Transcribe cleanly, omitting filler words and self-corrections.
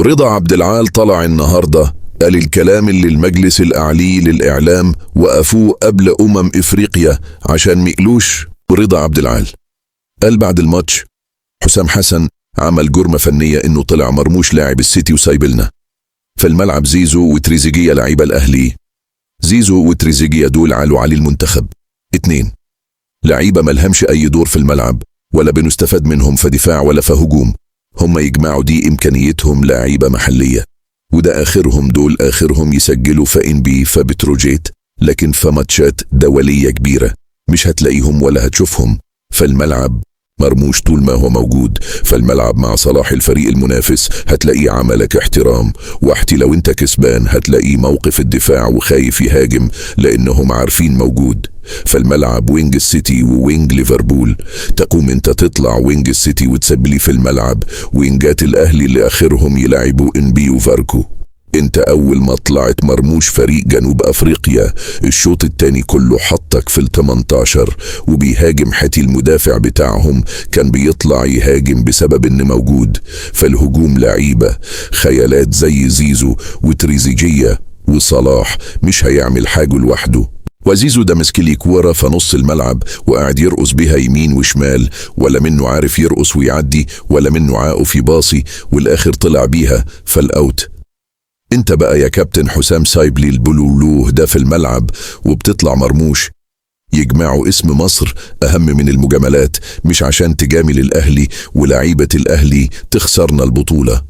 رضا عبد العال طلع النهارده قال الكلام اللي المجلس الأعلي للإعلام وقفوه قبل إفريقيا عشان ميقلوش. رضا عبد العال قال بعد الماتش حسام حسن عمل جرمة فنية انه طلع مرموش لاعب السيتي وسايبلنا في الملعب زيزو وتريزيجيه لعيبة الأهلي. زيزو وتريزيجيه دول علوا علي المنتخب. 2 لعيبة ملهمش أي دور في الملعب ولا بنستفاد منهم في دفاع ولا في هجوم. هم يجمعوا دي إمكانيتهم لعيبة محلية، وده آخرهم، دول آخرهم يسجلوا في إنبي فبتروجيت، لكن في ماتشات دولية كبيرة مش هتلاقيهم ولا هتشوفهم فالملعب. مرموش طول ما هو موجود فالملعب مع صلاح الفريق المنافس هتلاقيه عملك احترام، وحتى لو انت كسبان هتلاقيه موقف الدفاع وخايف يهاجم لانهم عارفين موجود فالملعب. wing السيتي و wing ليفربول، تقوم انت تطلع wing السيتي وتسبلي في الملعب وينجات الاهلي اللي اخرهم يلعبوا انبي وفاركو. انت اول ما طلعت مرموش فريق جنوب افريقيا الشوط التاني كله حطك في ال18 وبيهاجم، حتي المدافع بتاعهم كان بيطلع يهاجم بسبب ان موجود فالهجوم لعيبة خيالات زي زيزو وتريزيجيه، وصلاح مش هيعمل حاجة لوحده. وزيزو ده مسكلي كورة في نص الملعب وقاعد يرقص بيها يمين وشمال، ولا منه عارف يرقص ويعدي ولا منه عاقف يباصي، والاخر طلع بيها فال out. انت بقى يا كابتن حسام سايبلي البلولوه ده في الملعب وبتطلع مرموش. يجمعوا اسم مصر اهم من المجاملات، مش عشان تجامل الاهلي ولعيبة الاهلي تخسرنا البطولة.